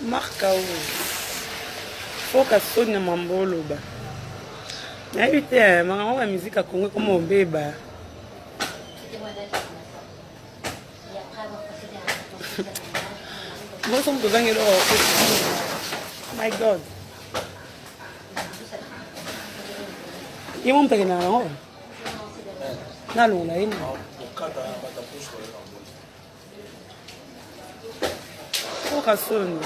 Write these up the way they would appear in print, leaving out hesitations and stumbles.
Marc Aouz foka soni na mambo oloba nayebi te eh, makambo ya miziki ya kongo ekoma obeba Bonso moto ozangi eloko my god ye mo moto akendaka nango nalongola ye oka soni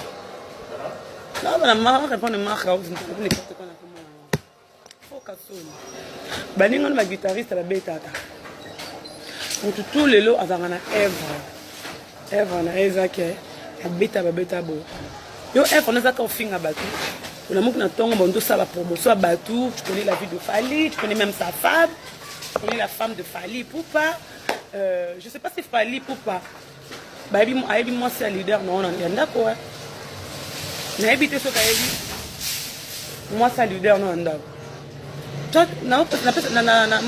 nabana mara répondre marka n'importe quoi nakomona oka soni baninga na baguitariste babetaka motu tu lelo azalaka na evre evre na ye eza ke abeta babeta bo yo evre na ezaka ofinga bato olamuki na ntongo bondo osala promotion ya bato tu connais la vie de Fally tu connais même sa femme tu connais la femme de Fally Ipupa euh, je sais pas si Fally Ipupa bayebi ayebi mwasi ya leader na wana ya ndako nayebi te soki ayebi mwasi ya leader na ndako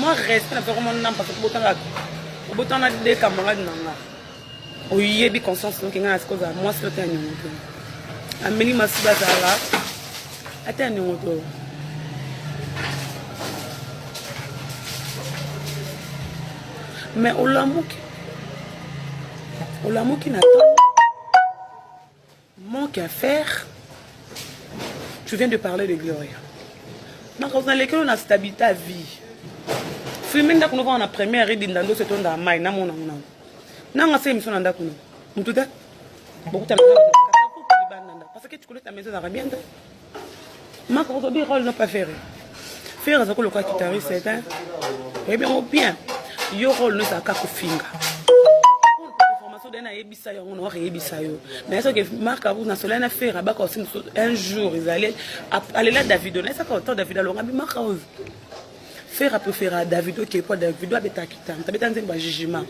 mwa respect na pesa komona parce que obotanga obotanga de camarade na nga oyebi conscience noki ngai nasikoyo ozala mwasi ote ya niongo te ameli masuba azala ata ya niongo te mais olamuki olamuki na ntongo manque à faire tu viens de parler de gloria makambo nalekelo na stabilité ya vie filme ndako novanda na première edinda ndoso etonda mai namona ngo nango nanga se émission na ndako no mutu te bokutana libanda ndako parce que tu connais ta maison ezalaka bien te maka ozobi role no pas faire faire aza koloka guitariste te oyebi yango bien yo role no ezalaka kofinga formation de nayebisa yango na oyebisa yo naye soki mark abu na soleil na faire abaka osi mosusu un jour ezali alela davido nayesaka otan davido alonga bi mark house faire apréféra davido ke po davido abetaka kitanga abeta nzembo ya jugement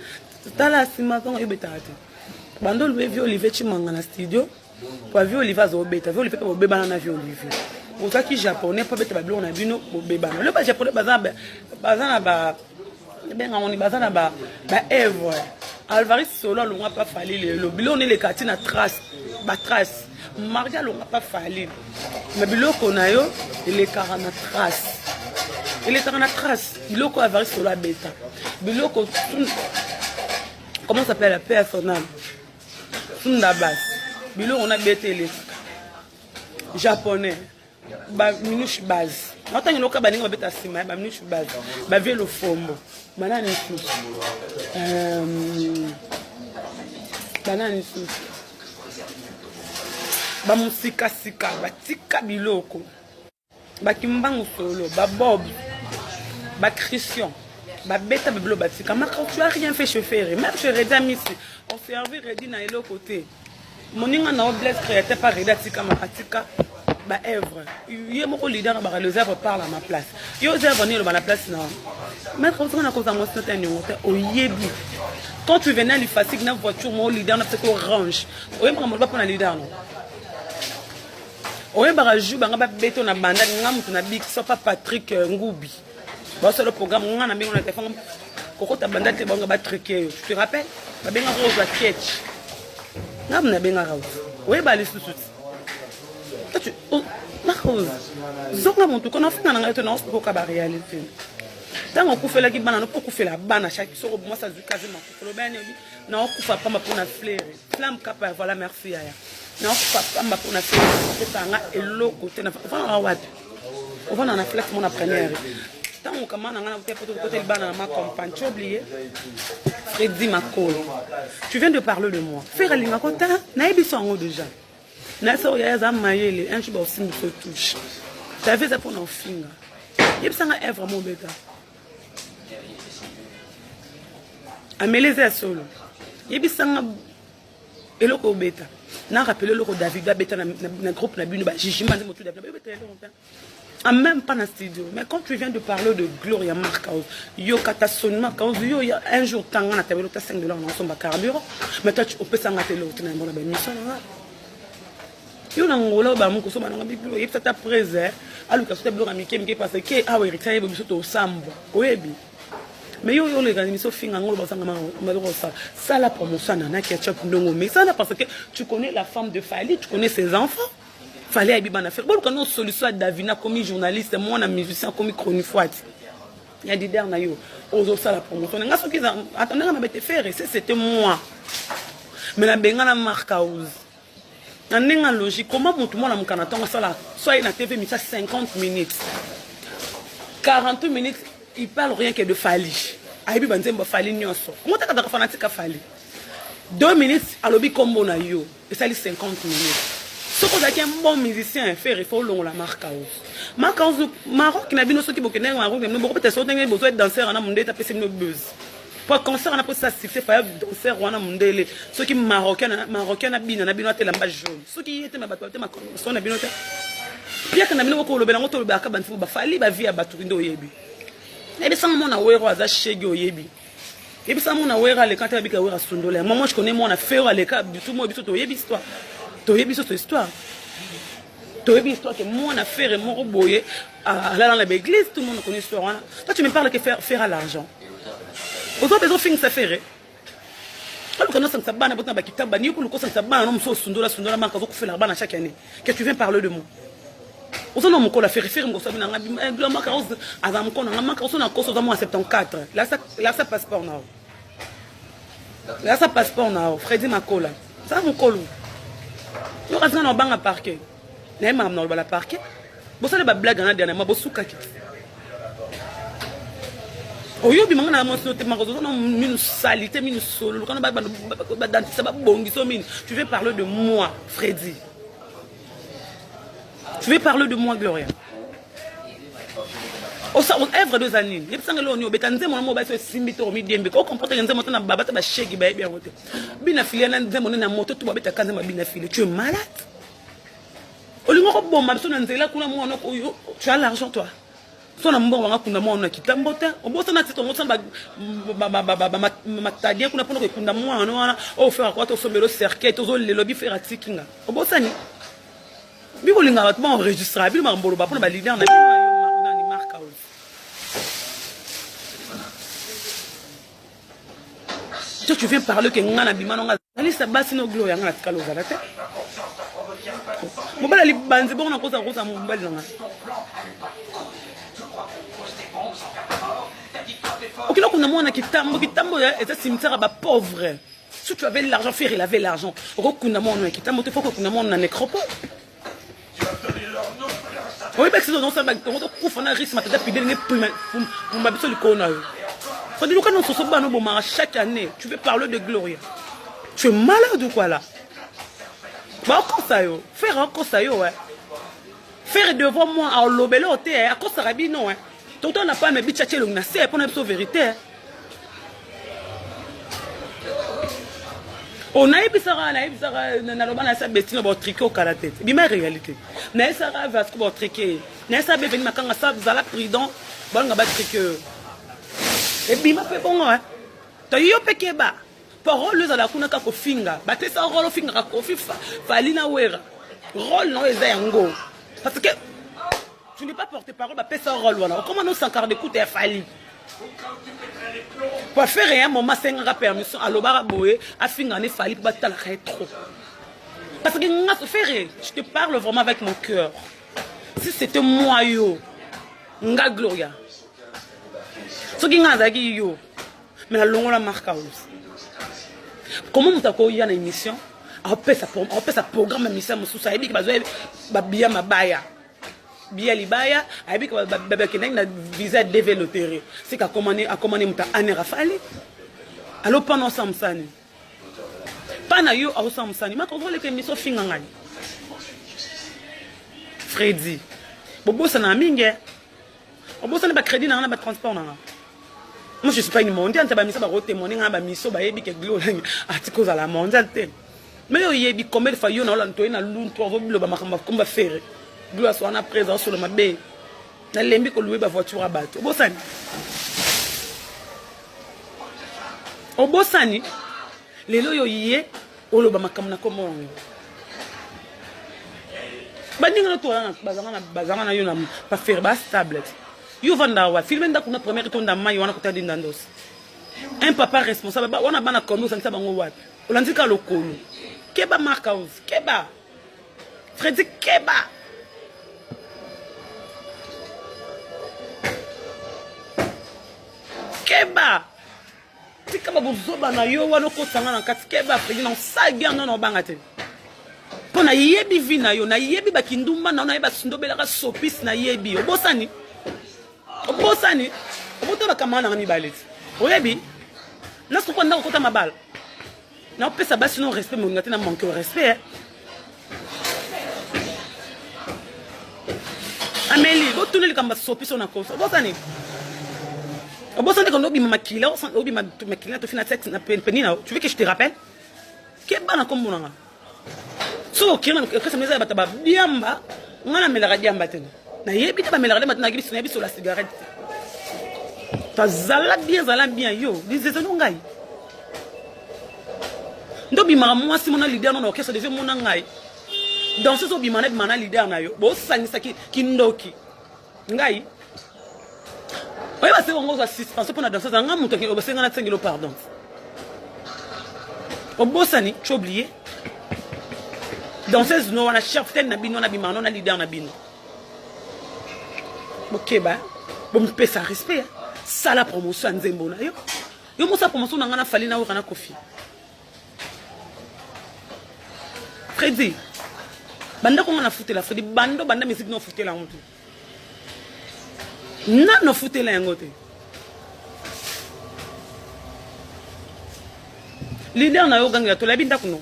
tala nsima ntongo yo obetaka te bando olobi vie olivier chimanga na studio po vie olivier azobeta vie olivier mpe bobebana na vie olivier ozwaki japonais mpo abeta babiloko na bino bobebana lelo bajaponais baza na ba benga ngoni baza na ba baevre alvaris solo alongwa pa fali lelo biloko neleka ti na trace batrace mardi alongwa pa fali me biloko na yo elekaka na trace elekaka na trace biloko alvaris solo abeta biloko comment s'appelle la paix à son âme Sunda bas biloko na beta elekaka japonais ba minouche base natangi noka baninga babeta nsima ya ba minouche base bavie lofombo banani lisusu euh, banani lisusu bamosikasika batika biloko bakimbangu solo babob bachristian babeta babilo batika maka tu as rien fait chez Ferre même chez Redi Amisi on servi Redi na eloko te moninga na yo Blaise créateur pa Redi atika atika ba œuvre ye moko leader na baka les œuvres parle à ma place yo œuvre nini eloba na place na maître osonga na koza mwasi te niongo te oyebi quand tu venais à l'ifasig na voiture mo leader na pesaki orange oyebaka moloba mpo na leader no oyebaka jour banga babeto na banda nga moto na biki so pa patrick euh, ngubi basala programme nga na bengo na telefone kokota banda te bango batruke yo tu te rappelles babengaka ozwa ketch nga moto nabengaka oyeba lisusu ti zonga motu kona ofinga na ngai to naokoka baréalité ntango okufelaki bana no mpo okufela bana chaque soko mwasi azwi kazi makufela obeyani obi naokufa pamba mpona flaire flamme kapa voilà merci yaya naokufa pamba mpona flaire opesa nga eloko te ofandaka wapi. Ovanda na flat mona première. Ntango kama na ngai na poto kota libana na ma compagne, tu as oublié? Freddy Makolo. Tu viens de parler de moi. Ferre alingaka te, nayebi so yango déjà. Na so yaya aza mayele, un jour baosimbi so touche. Ta vie eza mpona ofinga. Yebisanga œuvre mo obeta. Amele eza ya solo. Yebisanga eloko obeta. Na rappele eloko David abeta na, na, na groupe na bino ba jugement nde motu David obeta eloko te. Ah, même pas na studio. Mais quand tu viens de parler de Gloria Marcaus, yo kata son Marcaus, yo ya un jour tanga na tabelo ta 5 dollars na somba carburant. Mais toi tu opesa nga telo na mbona ba mission na. Yo na ngola ba moko so ba nga biblo yebisa ta prese aluka so ta biloko mike mike parce que awa héritier yebo biso to sambwa. Oyebi. Mais yo yo leka miso finga ngolo basanga maloko sala. Sala promotion na na ketchup ndongo mais ça parce que tu connais la femme de Fally, tu connais ses enfants. Fally ayebi bana Ferre. Boluka no solution ya Davina akomi journaliste, mwana musicien akomi chronifuati. Ya leader na yo ozosala promotion na nga soki attendez nga mabete Ferre, c'était moi. Mais na benga na Marc House. Na ndenge logique, comment mutu mwana mukana ntongo asala soit na TV misa 50 minutes. 48 minutes, il parle rien que de Fally. Ayebi ba nzembo Fally nyonso. Comment takataka fanatique Fally? 2 minutes alobi kombo na yo. Esali 50 minutes. Soki ozalaki un bon musicien, Ferre, il faut olongola Marc House. Marc House, Maroc na bino soki bokendaki Maroc na bino bokobeta soki ndenge bozwa danser wana mondele apesi bino buzz. Po concert wana posa succès faya danser wana mondele. Soki marocain marocain na bina na bino atelamba jaune. Soki ye te ma bato te ma son na bino te. Piaka na bino bokolobela ngo tolobelaka bantu bafali ba vie ya bato nde oyebi. Yebisanga mwana wero aza shege oyebi. Yebisa mwana wera aleka te abika wera sundola. Moi, moi je connais mwana Ferre aleka du tout moi biso toyebi histoire. Toyebi biso histoire. Toyebi histoire que mwana Ferre moko boye alala na l'église, tout le monde connaît histoire wana. Toi tu me parles que faire faire à l'argent. Ozo besoin fingisa Ferre. Aluka nosangisa bana botna bakitaba ni ko kosangisa bana no mosusu sundola sundola manka ozokufela bana chaque année. Que tu viens parler de moi. Oza na mokolo ya Ferre Ferre mokosabi na nga maka aza mokolo na nga maka oso na koso oza mwa 74 lasa passeport na yo lasa passeport na yo Freddy Makola za mokolo yo kasi nga na obanga parquet na ye makambo na oloba na parquet bosali ba blague na dernièrement bosukaki oyobi manga na mwasi te maka oza na minu salite minu solo lukana badentiste babongiso minu. Tu veux parler de moi, Freddy? Tu veux parler de moi, Gloria? Osa œuvre deux années. Yebisanga lo ni obeta nzembo na mo ba so simbi to mi diembe. Ko comporter nzembo na baba ta ba shegi ba yebi yango te. Bina filia na nzembo na moto to ba beta kanza ma bina filia. Tu es malade. Olingo ko bomba biso na nzela kuna mwana ko yo. Tu as l'argent toi. So na mbongo banga kunda mwana na kitambo te. Obosana ti tongo sana ba ba ba ba ba matadien kuna pona ko kunda mwana wana. O faire quoi to sombelo cercueil tozo lelo bi faire atikinga. Obosani. Biko linga bato ba enregistre bino makambo oloba mpona ba leader na bino nani Marc House. Toi tu viens parler que nga na bima nga alisa basi no gloria nga na tikala ozala te. Mobali libanzi bongo na koza koza mobali na nga. Okina kuna mwana kitambo kitambo eza cimetière ba pauvre. Si tu avais l'argent, frère, il avait l'argent. Okokunda mwana na kitambo te, faut kokunda mwana na nécropole. Oyebi que ozosala tokufa na risque matata pidele nge pumba biso likolo na yo. Fadi luka non soso bana obomaka chaque année. Tu veux parler de Gloria. Tu es malade ou quoi là? Bakosa yo. Frère akosa yo ouais. Frère devant moi alobela yo te akosaka bino ouais. Tonton na pas mais bicha tchelong na se pona biso vérité. Oh, nayebisaka nayebisaka naloba na sa bestino baotrike okala te bima réalité nayebisaka vasco baotrike nayebisaka beveni makanga sa zala prudent balinga batrike oyo ebima mpe bongo to yo mpe keba parole ezala kuna kaka kofinga bapesa role ofingaka kofi fali na wera role na oyo eza yango parce que tu n'es pas porte parole bapesa role wana okoma no sankara de kuta ya fali po affaire ya moma asengaka permission alobaka boye afinga ne fali mpo batalaka ye trop parce que nga Ferre, je te parle vraiment avec mon cœur. Si c'était moi yo nga Gloria soki nga azalaki yo mais nalongola Marc House. Comment moto akoya na émission akopesa programme ya mission mosusu ayebiki bazwa babiya mabaya. biya libaya ayebi ke bakendaki na visa ya dv loterie sika akomani akomani moto aner afali alo pana osala mosani pana yo aosala mosani maka ozoleka emission ofinga ngai fredi bobosana mingi eh. obosani bacrédit na nga na batransport na nga moi je suis pas une mondiale te bamisa bakotémoigne nga na bamiso bayebi ke glo atiki ozala mondial te mais yo oyebi combien de fois yo na olanda toye na luntu ozobiloba makambo akomba fere glo aso wana presa osolo mabe nalembi koluwe bavoiture ya bato obosani obosani lelo oyo ye oloba makambo na kombo yango baninga no tola bazanga na yo na bafere bastable yo ovanda wa filme ndako na première tonda mai wana kota dinda ndosi un papa responsable wana bana kombi osangisa bango wapi olandi kaka lokolo keba mark house keba fredi keba keba tika ba bozoba na yo wana okotisa nga na kati keba fredi na osala guerre nono obanga te mpo nayebi vi na yo nayebi bakindumba na yo nayebi basundobelaka sopisi nayebi obosani obosani obota bakamara nanga mibale ti oyebi nasuka ndako okota mabala naopesa basi no respect moninga te na manque respect ameli botuna likambo basopi so na koso obosani obosani kondo obima makila obima makila tofina sexe na peni na tu veux que je te rappelle keba na kombo na nga soki okei na okesa meza ya bato badiamba nga namelaka diamba te nayebi te bamelaka diamba te nayebi nayebi sola cigarette te tazala bien zala bien yo lizezelo ngai nde obimaka mwasi mona leader no na orchestre deja omona ngai danseuse obima na bima na leader na yo bosangisa kindoki ngai oyeba se bango ozwa suspension mpo na danseuse na ngai moto osenga na tsengelo pardon obosani tu oublié danseuse no wana cheftaine na bino na bima no na leader na bino bokeba bomipesa respect sala promotion ya nzembo na yo yo mosa promotion na ngai na fali na wera na kofi fredi bandako nga nafutela fredi bando banda misiki nofutela yango te nano ofutela yango te leader na yo ogangela tolayebi ndako no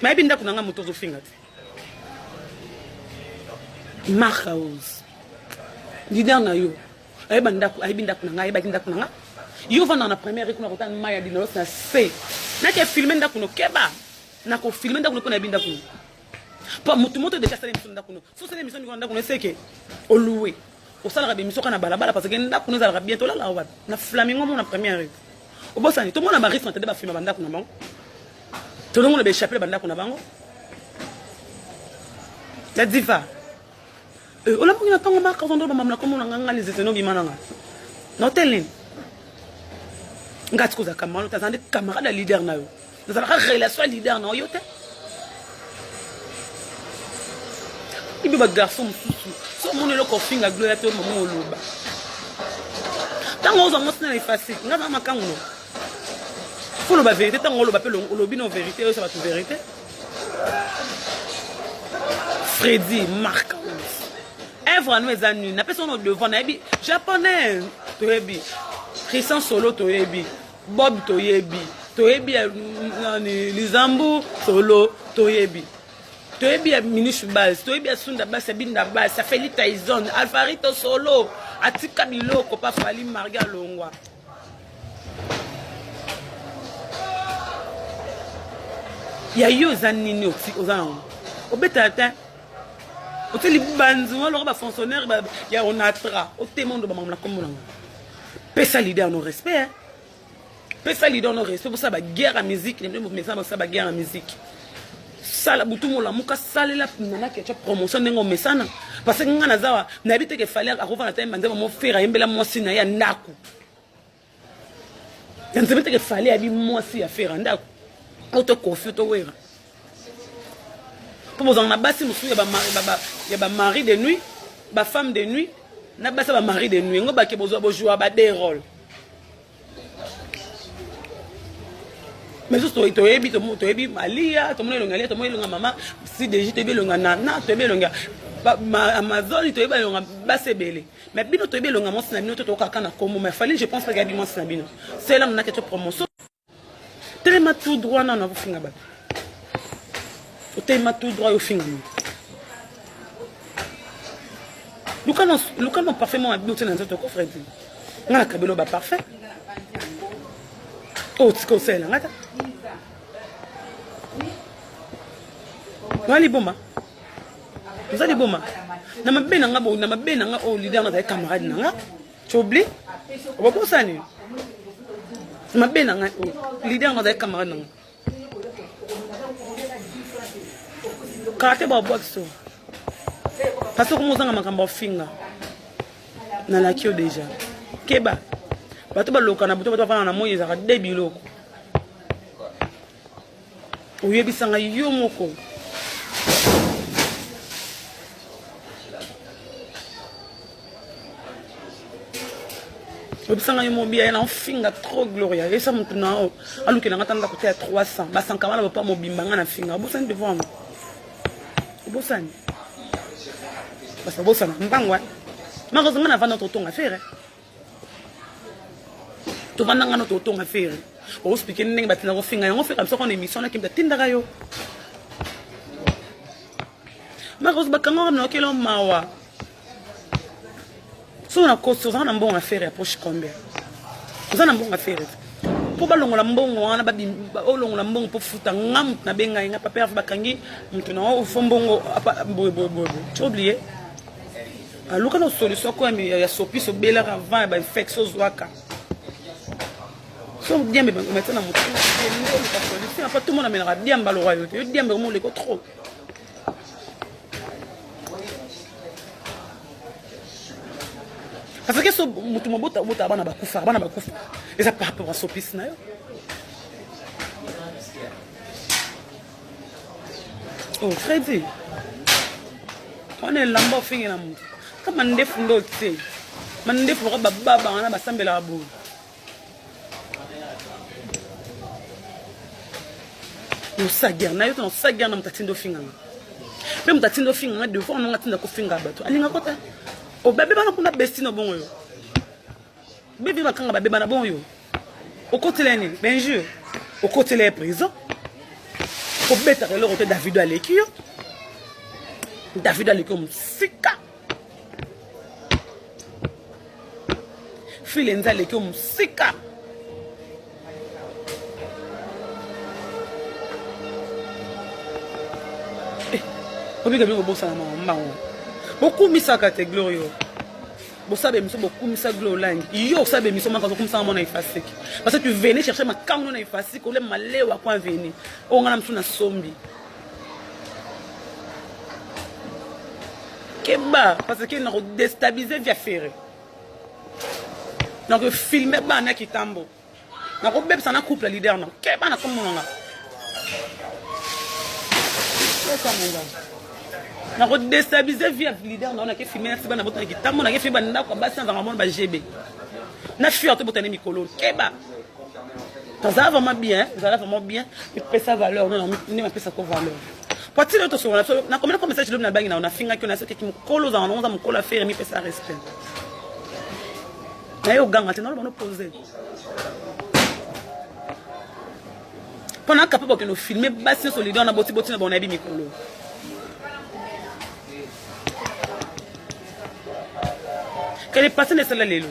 mayebi ndako na ngai moto ozofinga te mark house leader na yo ayeba ndako ayebi ndako na ngai ayebaki ndako na ngai yo ovandaka na première kuna kotanga mai ya dinolos na se nake filme ndako no keba nakofilme ndako no mpo nayebi ndako no mpo motu moto deja asala emission ndako no so osala emission ndako ndako no eseke oloue osalaka bemission kaka na balabala parce que ndako no ezalaka bien tolala wapi na flamingo mo na première rue obosani tomona barisque na tede bafilma bandako na bango tozomona baechappe bandako na bango ya diva Eh, olamuki na ntongo maka ozondo bamama na komona nga nga lizete no bima na nga na hotel nini nga tika oza camarade aza nde camarade ya leader na yo nazalaka relation ya leader na yo te ibi bagarçon mosusu so omoni eloko ofinga gloria te mama oloba ntango ozwa mwasi na efasi nga za makangu no fo loba verité ntango oloba mpe olobi no verité oyesa bato verité Freddy Marc œuvre anu eza nini napesi ono devant nayebi japonais toyebi Christian Solo toyebi Bob toyebi toyebi nani Lizambu Solo toyebi toyebi ya Minushu Bas toyebi ya Sunda Bas ya Binda Bas ya Feli Tyson Alfarito Solo atika biloko pa Fally Marga alongwa ya yo eza nini oza nango obetala te otie libanzi wana loka bafonctionnaire ya onatra otema ondo bamambo na nkombo nango pesa leader no respect pesa leader no respect bosala baguerre ya musique nde bomesana bosala baguerre ya musique sala butu molamuka salela nana ketchup promotion ndenge omesana parce que nga naza wa nayebi te ke fale akofanda te banzembo mofere ayembela mwasi na ye ya ndako ya nzembe te ke fale ayebi mwasi ya fere ya ndako oyo to kofi to wera mpo bozalaka na basi mosusu ya bamari de nuit bafemme de nuit na basi ya bamari de nuit yango bake bozwa bojua ba deux rôle. Mais susu toyebi toyebi Malia, tomoni elongi Alia, tomoni elongi mama CDJ, toyebi elongi Nana, toyebi elongi Amazon, toyebi elongi basi ebele. Mais bino toyebi elongi mwasi na bino to tokaka na kombo, mais Fally je pense pas qu'il y a mwasi na bino. C'est là on a quelque promotion. Telema tout droit nano akofinga bato. Otelema tout droit ofinga moto. Luka no luka no parfait mo abino na nzoto ko Freddy. Nga na kabelo ba parfait. Oh tika osala nga ta. Nga liboma. Oza liboma. Na mabe na nga bo na mabe na nga oh leader na camarade na nga. Tu oublies? Obosani. Mabe na ngai oyo. Leader nga azali camarade na ngai. Kala te babwaki so. Parce que komozanga makambo ofinga. Nalaki yo deja. Keba. Bato baloka na butu bato bafanda na moi ezalaka de biloko. Oyebisa ngai yo moko. Oyebisa ngai yo moko biya na ofinga trop Gloria. Yebisa motu na yo alukela ngai ata ndako te ya 300. Basanka wana papa mobimba ngai na finga. Obosani devant ngo. Obosani. Basa obosana mbangu. Makozo ngai na vanda totonga fere. Tovanda ngai na totonga fere. Oexpliquer ndenge batinda kofinga yango fere biso kona émission na kimta tindaka yo. Makozo bakanga na okelo mawa. So na kosi oza na mbongo ya fere ya poche combien? Oza na mbongo ya fere. Po balongola mbongo wana olongola mbongo po futa nga mutu na benga nga papa Herve bakangi mutu na ofo mbongo boye boye boye. Tu oublié? Aluka na solution ko ya sopiso belaka avant ya ba infection zwaka. So diambe ba ngoma na mutu. Luka solution apa tout le monde amelaka diamba loka yo te. Yo diambe mo leko trop. Parce que so mutu mobota obota bana bakufa, bana bakufa. Eza par rapport à sopis na yo. Oh Freddy. Wana elamba ofingela mutu. Kama ndefu ndo te. Mandefu baka bababa wana basambelaka boye. Osa guerre na yo to osa guerre na moto atindi ofinga nga. Mpe moto atindi ofinga nga devant nonga atinda kofinga bato. Alinga kota. Obabe bana kuna bestino bongo yo. Bebe bakanga babeba na bongo yo. Okotela nini? Benjure. Okotela ye prison. Kobetaka eloko te Davido aleki yo. Davido aleki yo mosika. File nza aleki yo mosika. Eh, obika bino kobosana mama mbango. Bokumisaka te Glorio. Bosala émission bokumisa Glo Olangi. Yo osala émission maka okumisa mona ifasiki. Parce que tu venais chercher makambo na ifasiki ole malewa kwa veni. Onga na msu na sombi. Keba parce que na ko déstabiliser via ferre. Na ko filmer bana kitambo. Na ko bebisa na couple leader na. Keba na kombo nga. Na ko déstabiliser via leader na na ke filmer na bana botana kitambo na ke filmer bana ndako basi na zanga mona ba GB. Na fuir to botana mikolo. Keba. Tozala vraiment bien, tozala vraiment bien. Mipesa valeur, non, non, mipesa ko valeur. Po ti lelo tosolola biso na komela ko message lobi na bangi na nafingaki yo na soki mokolo ozala nango oza mokolo affaire mipesa respect. Na yo ganga te naloba no poser. Mpo na capable okende ofilme basi nyonso leader na boti boti na bango nayebi mikolo. Kele passé na esala lelo.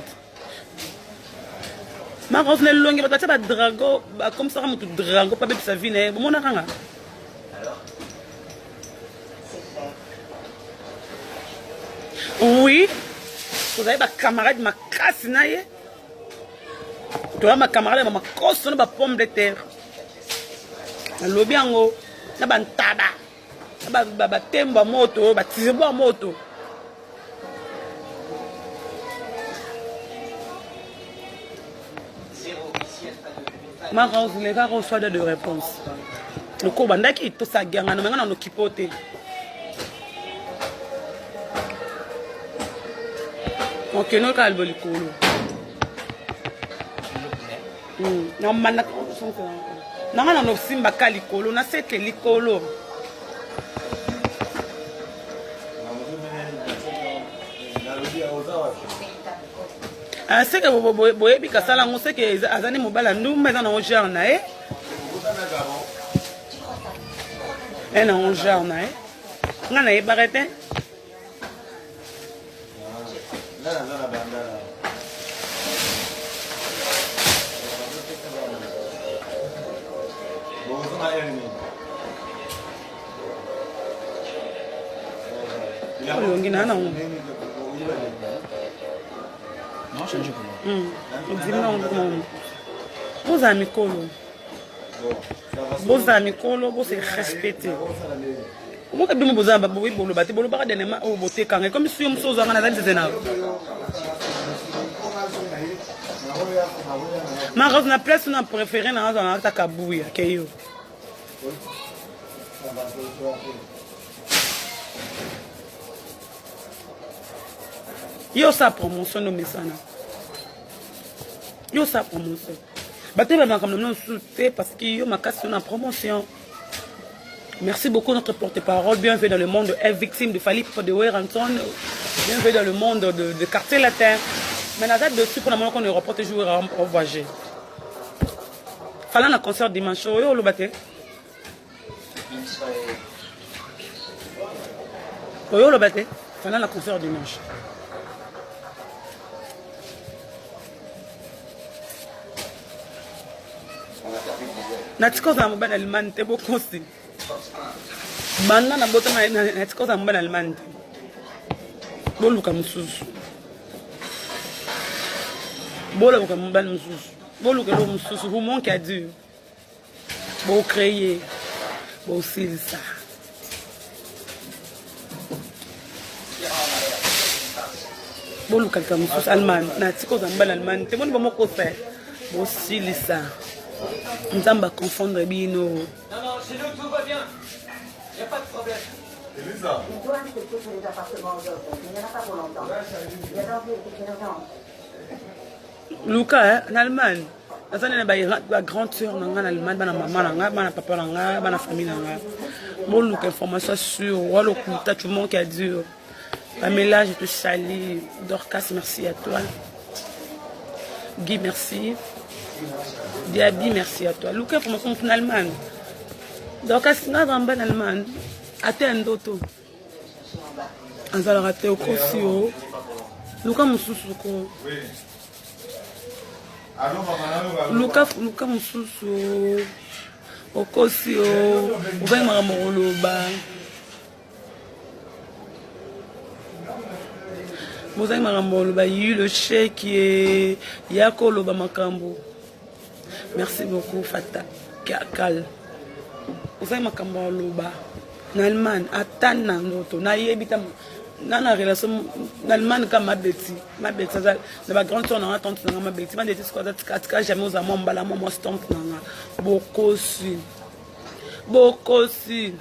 Marcos na elongi bato batia badrago bakomisaka motu drago mpo abebisa vi na ye bomonaka nga oui tozali bacamarade makasi na ye toza bacamarade ya bamakoso na bapomme de terre nalobi yango na bantaba na batembo ya moto batirebo ya moto Marose leka reçoit de réponse loko obandaki tosaganga na manga na nokipo te okende kaka libo likolo namanda. Na nga na nosimba ka likolo, na sete likolo. Ah, seke boyebi kasala yango seke aza nde mobali ya ndumba eza nango genre na ye e nango genre na ye ngai nayebaka te olongi na nango odimi nango bozala mikolo bozala mikolo bose respecte omoka bino boza boyi boloba te bolobaka dernièrement oyo botekanga ekomi si yo mosusu ozwanga naza nzeze na marof na place na préféré na azala ata kabuya ke yo yo osala promotion nomesana yo osala promotion bato oyo makambo na bino mosusu te parce que yo makasi yo na promotion Merci beaucoup notre porte-parole. Bienvenue dans le monde est victime de Fally de Werrason. Bienvenue dans le monde de, de quartier latin. Mais naza dessus pour la moment qu'on ne reporte jouer au voyager. Fallait un concert dimanche. Oyo oloba te. Oyo oloba te. Fallait un concert dimanche. Natika ozala mobali na Allemagne te bokosi. Banda na botama natika ozala mobali na Allemagne te. Boluka mosusu. Boluka mobali mosusu. Boluka eloko mosusu. Vous manque à Dieu. Bocreye. Bosilisa. Boluka likambo mosusu Allemagne. Natika ozala mobali na Allemagne te. Boni bomokosa. Bosilisa. Nzambe aconfondre bino. Non, non, chez nous tout va bien. Y a pas de problème. Elisa. Il doit inspecter tous les appartements aujourd'hui, mais il n'y en a pas pour longtemps. Il y a danger, c'est une urgence. Luka eh, na Allemagne. Naza nene ba ba grande sœur na nga na Allemagne, bana mama na nga, bana papa na nga, bana famille na nga. Boluka information sur wa lokuta, tu manques à dire. Pamela, je te salue. Dorcas, merci à toi. Guy, merci. Diaby, merci à toi. Luka information en Allemagne. Dorcas, nga zamba na Allemagne. Ate ndoto. Azalaka te okosi yo. Luka mosusu ko. Luka luka mosusu okosi yo. Ozangi makambo koloba. Bozangi makambo koloba yu le chèque ye ya koloba makambo. Merci beaucoup Fata Kal. Ozangi makambo koloba na Allemagne ata na ndoto nayebi ta na na relation na Allemagne ka mabeti mabeti aza na ba grande sœur na nga tante na nga mabeti mabeti sikoyo aza tika tika jamais oza mwa mbala mwa mwasi tante na nga bokosi bokosi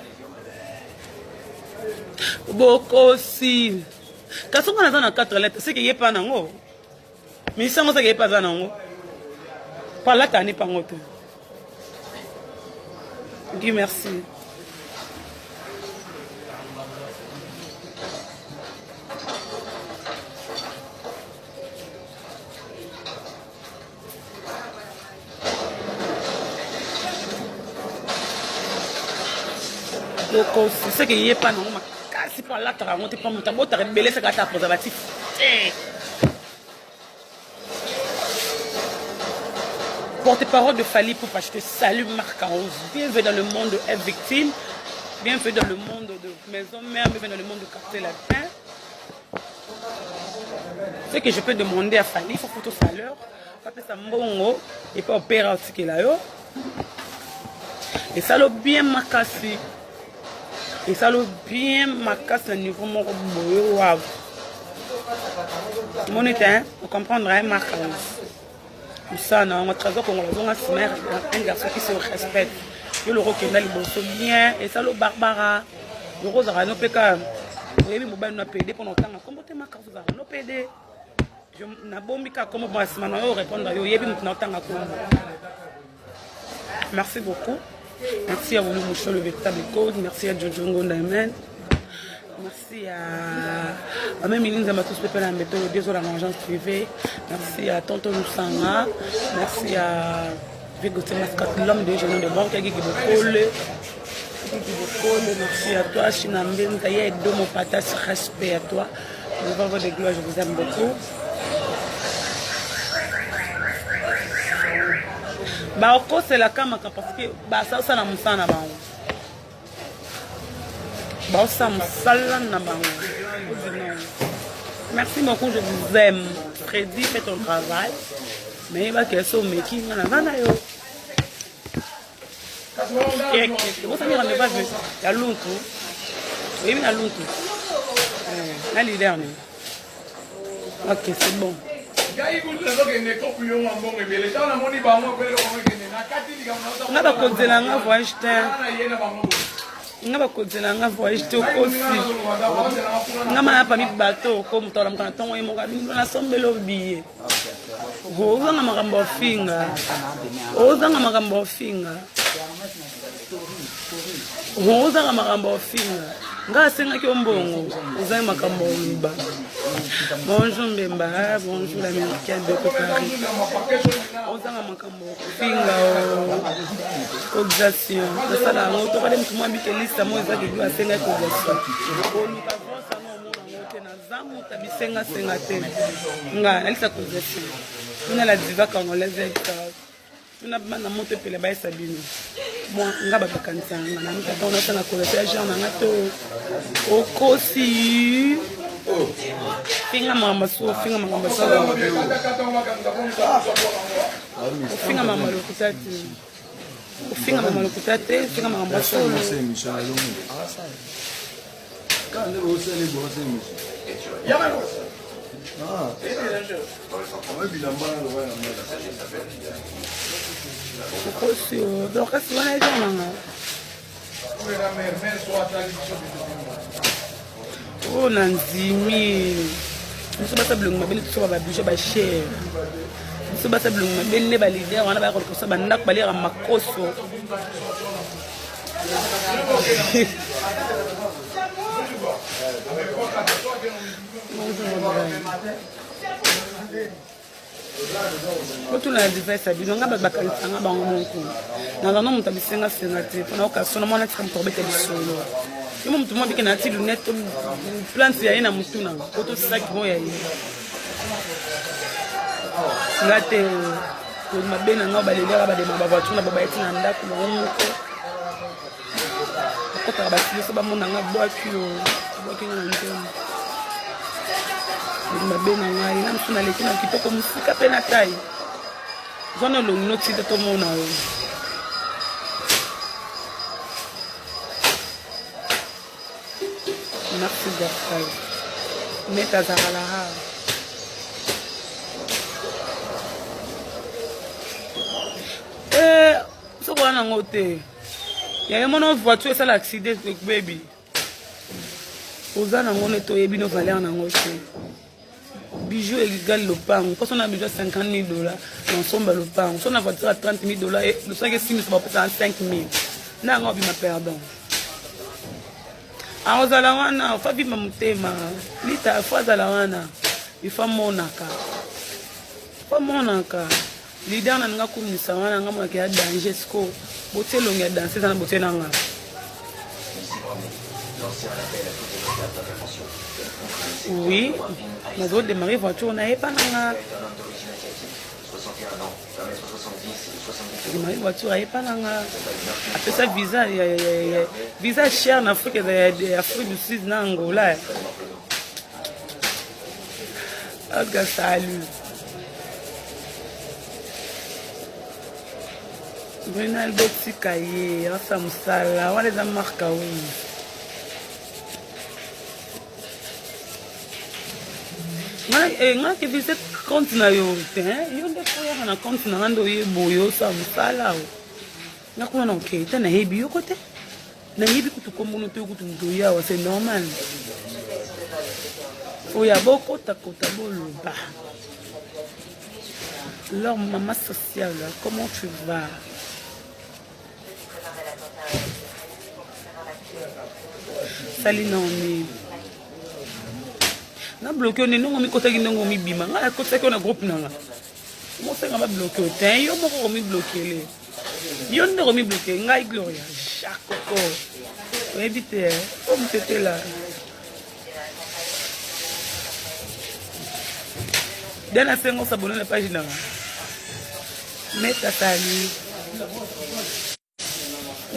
bokosi kasi nga naza na 4 lettres seke ye pa nango misango seke ye pa aza nango po alata ani pango te Guy merci bokosi seke ye pa nango makasi mpo alataka yango te mpo moto abotaka ebele seke ata préservatif te Porte-parole de Fally Ipupa, je te salue Marc House. Bienvenue dans le monde de F Victime. Bienvenue dans le monde de Maison Mère, bienvenue dans le monde de Quartier Latin. Ce que je peux demander à Fally, il faut photo salaire. Bapesa mbongo et puis opéra otikela yo. Esalo bien makasi. Esalo bien makasi na niveau moko boye waouh. Moni te, hein? Vous comprendre hein, Marc House. Mosala na yango trésor kongola azonga nsima un garçon qui se respecte. Yo loko okenda liboso bien, esalo Barbara. Loko ozalaka no mpe kaka oyebi mobali no apede mpona otanga nkombo te Marc House ozalaka no pede. Nabombi kaka kombo mpo na nsima na yo répondre yo oyebi moto na otanga kombo. Merci beaucoup. Merci à Voulou Mouchon, le véritable code. Merci à Jojo Ngonda Amen. Merci à, à même Ilinza Matos Pepe Lambeto, le désolé en agence privée. Merci à Tonton Moussanga. Merci à Vigote Mascotte, l'homme de jeune de banque, Guy Bokole. Guy Bokole, merci à toi. China Mbenza, Yedo Mopatas, respect à toi. Le vent de gloire, je vous aime beaucoup. bakosela kamaka parce que basala mosala na bango baosala mosala na bango merci beaucoup je vous aime Freddy fais ton travail mais yebaka esi omeki nga naza na yo bosani rendez-vous ya luntu oyebi na luntu eh, na leader ne ok c'est bon nga bakonzela nga voyage te nga bakonzela nga voyage te okosi nga mana pami bato oko moto alamuka na ntongo ye moko abino nasombeli obiye ozanga makambo ofinga ozanga makambo ofinga ozanga makambo ofinga nga asengaki yo mbongo ozangi makambo oloba bonjour mbemba bonjour l'américain de paris ozanga makambo ofinga cotisation nasala yango tokade motu mwa bikelisa mo eza kedu asengaki cotisation oluka vosa ngo omona yango te naza moto bisengasenga te nga nalisa cotisation tuna la diva congolaise tuna bana moto epela bayesa bino mwa nga bato bakanisa nga na mita ntango nasala kolesa ya genre na nga to okosi finga makambo so ofinga makambo so ofinga makambo lokuta te ofinga makambo lokuta te ofinga makambo solo Okosi o dorcas wana eza nanga oyo na ndimi biso basa bilongi mabe nde tosoba babije bachere biso basa bilongi mabe nde balider wana bayaka koluka bandako baliaka makoso botuna na device ya bino nga bato bakanisa nga bango moko naza no moto abisengasenga te mpona okasona mwana tika moto akobeta lisolo yo mo moto mwa bike na ti lunette plante ya ye na motu na po tosaki mo ya ye nga te mabe na nga baleliaka badema bavoiture na babayeti na ndako bango moko bakotaka basilisi bamona nga bwaki yo bwaki nga na nzembo mabe na ngai na mosu naleki na kitoko mosika mpe na tai zwa na elongi notika tomona yo merci garçon nete azalaka la rare eh, soki wana yango te yayo mona voiture esala accident baby oza nango nete oyebi no valeur nango te bijou egal lopango mposo na bijou ya 50 000 dollars na nsomba lopango so na voiture ya 30 000 dollars eh, losaki esimisa bapesa 5 000 na yango obima perdant akozala wana fo abima motema lita fo azala wana ifo amonaka fo amonaka Leader na nga kumisa wana nga monaka ya danger siko botie elongi ya danse eza na botie na nga oui nazo démarrer voiture na ye pa na nga démarrer voiture aye pa na nga apesa visa ya, ya, ya, visa cher na Afrique ya, ya Afrique du Sud na Angola Olga salut Brunel botika ye asa mosala wana eza marka oyo nga ke visite compte na yo te yo nde koyaka na compte na nga nde oye boye osala mosala o nga kuna na okei te nayebi yoko te nayebi kutu kombono te kutu moto oyawa c'est normal oya bokotakota boloba lor mama sociale comment tu vas? Nasali nani? Na bloqué yo ndenge omikotaki ndenge omibima. Ngai nakotisaki yo na groupe na nga. Mosenga ba bloqué yo te, yo moko omiblokele. Yo nde omibloqué ngai Gloria Jakoko. Oyebi te, omitetela. Dana sengo s'abonner na page na nga. Meta sali.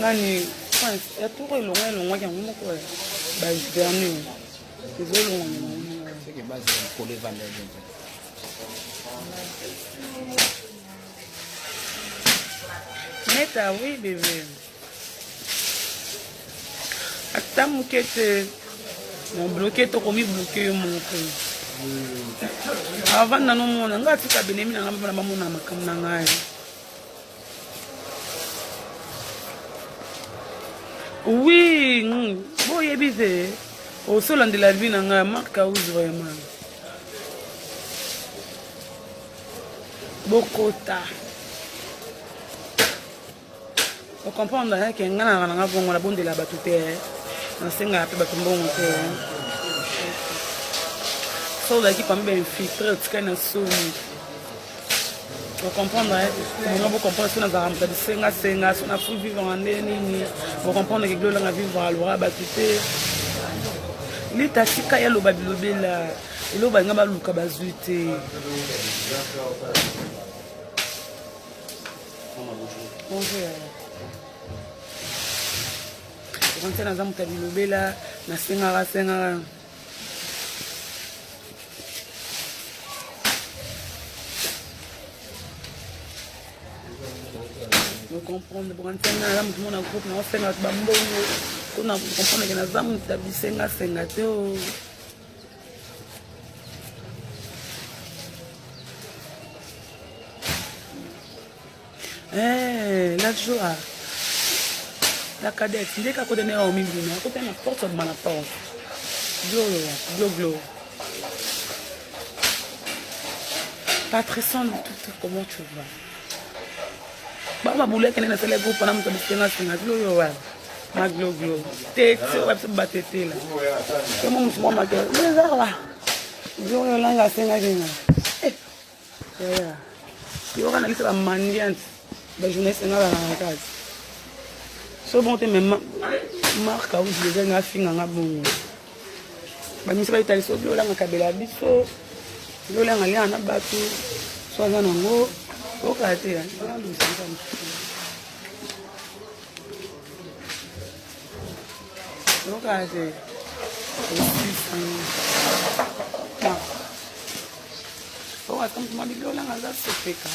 Nani prince ya tour elongwa elongwaki yango moko ya ba vernis ezolongwa na yango moko. C'est que base ya likolo evanda bien te. Meta oui bébé. Ata moke te. Na bloqué to komi bloqué yo moko. Avant nano mona nga atika benemi na nga mpona bamona makambo na ngai. Oui, boyebi te. Osolandela vie na ngai Marc House vraiment. Bokota. Ocomprendre hein, ke ngai nalaka nanga bongo nabondela bato te nasengaka mpe bato mbongo te so ozalaki pami bainfiltre otikali na soni bocomprendre bongo bocomprendre so nazalaka moto ya bisengasenga so na fu vivre na nde nini bocomprendre ke glolanga vivre alora bato te lita tika ye aloba bilobela eloko balinga baluka bazwi te. Bonjour yaya. Okanisa naza moto ya bilobela nasengaka sengaka comprendre bokanisa nga naza moto mona groupe naosenga bato bambongo mpona comprendre ke naza moto ya bisengasenga te o Eh, la joie. La cadette, nde kaka kota naye omibima, akota na porte abima na porte. Glolo, glo glo. Patrice Lututu, comment tu vas? Ba babulaki nde nasala groupe wana moto abisenga senga gloyo wana. Ma glo glo. Tete, wa biso batetela. Kemo moto mwa make. Ezala. Gloyo langa asengaki nga. Eh. Yaya. Yoka na biso ba mendiante. Ba journaliste nga ba na kati. So bon te mais Marc House déjà nga finga nga bongo. Ba misi ba itali so biola nga kabela biso. Biola nga lia na batu. So aza nango. Oka te. Oka te. Oka te mwa biola nga za sopeka.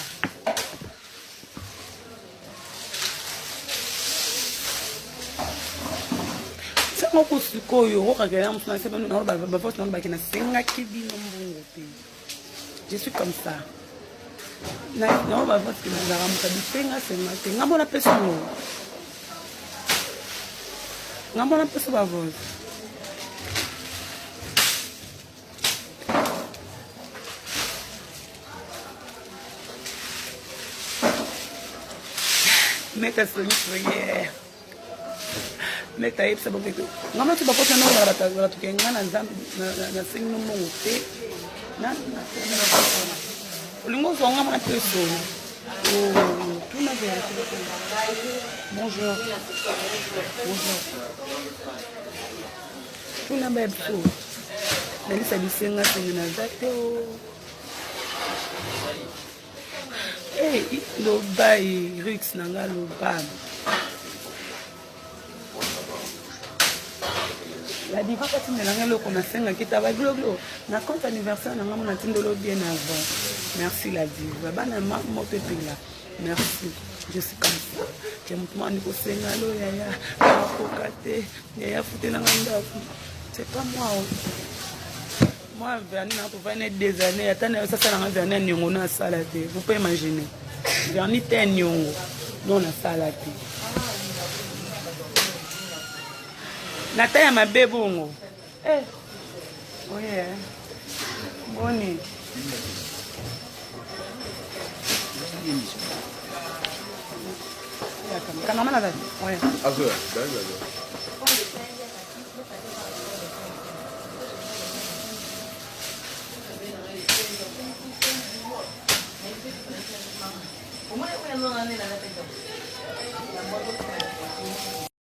Sango ko sikoyo okaka ya mosu na se bino na bavote na baki nasengaki bino mbongo te. Je suis comme ça. Na na bavote nazalaka moto bisenga senga te. Ngambo na pesa ngo. Ngambo na pesa bavote. Meta soni prière. Meta yebisa bango ete nga mati bakota na ozala bato bato ke nga na nzambe nasengi no mbongo te olingi ozwa nga mwana te solo tuna verité. Bonjour. Bonjour. Tuna ba biso. Nalisa bisenga senga naza te o. Hey, loba e Rix na nga loba. La diva katindela nga eloko nasengaki ta bagloglo na compte anniversaire na nga mona tindelo bien avant. Merci la diva. Bana moto epela. Merci. Je suis comme ça. Ke moto mwana kosenga lo yaya. Nakoka te. Yaya futela nga ndako. C'est pas moi. Oh. Moi vernis na tovandi des années ata na sasa na nga vernis ya niongo na asala te. Vous pouvez imaginer. Vernis te niongo. Non nasala te. Na ta ya mabe bongo. Eh. Oye. Boni. Cameraman azali. Ouais. Azoya, azali. Omoni oyo nzonga nde naza te.